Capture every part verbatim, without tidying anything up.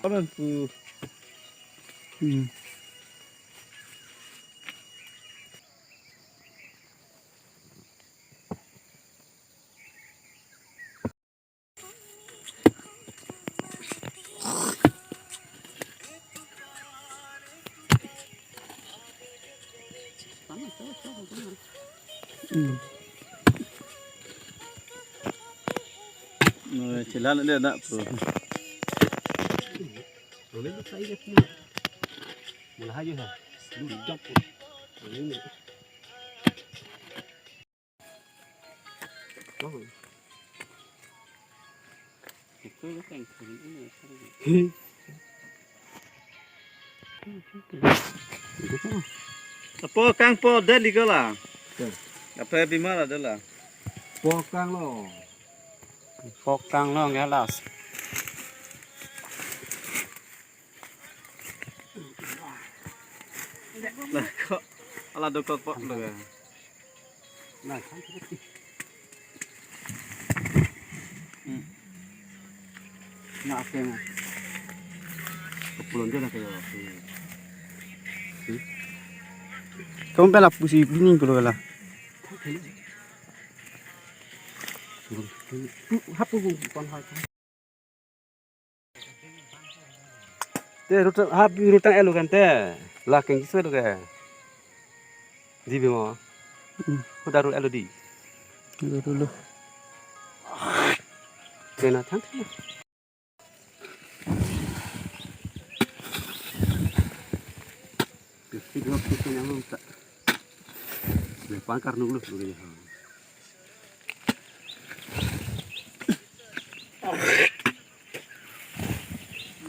Amen pu. Hmm. Hmm. Nah, chila le dak pu. Mulai aja ha. Lu jump. Ini. Oh. Itu lo kan kering ini. Apo kangpo dali ko la. Ya. Apa bimar ada la. Po kanglo. Po kanglo ngelas. Lah kok ala dokok pok lo ya. Nah, kan seperti. Hmm. Nah, apa yang kepulon dia nak kayak apa? Hmm? Kamu pelak pusi bini kalau kalah. Hap pun bukan hal. Te rutang, ha, rutang elo kan te. La keng kisme lo ke. Di bimo. Hmm. Ko daru elo di. Daru lo. Kena thang. Pisi dua pisi yang belum tak. Dia pangkar nunggu dulu dia.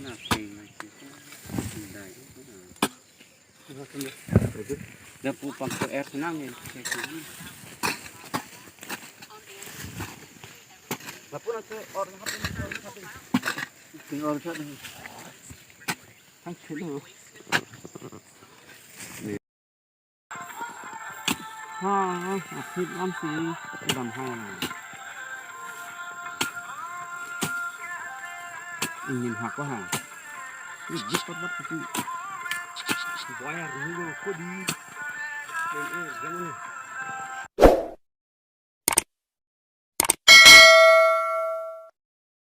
Nah, sing, nah, sing. Dah, itu, nah. Dah pu pangko air senang ya. Lapu nanti orang apa, orang apa? Ting orang satu. Thank you. Ha, aphit lam si dam ha. Ingin hak ko ha. Ini jis kot bat kutu. Wire ni lo kodi. Eh, eh, jangan.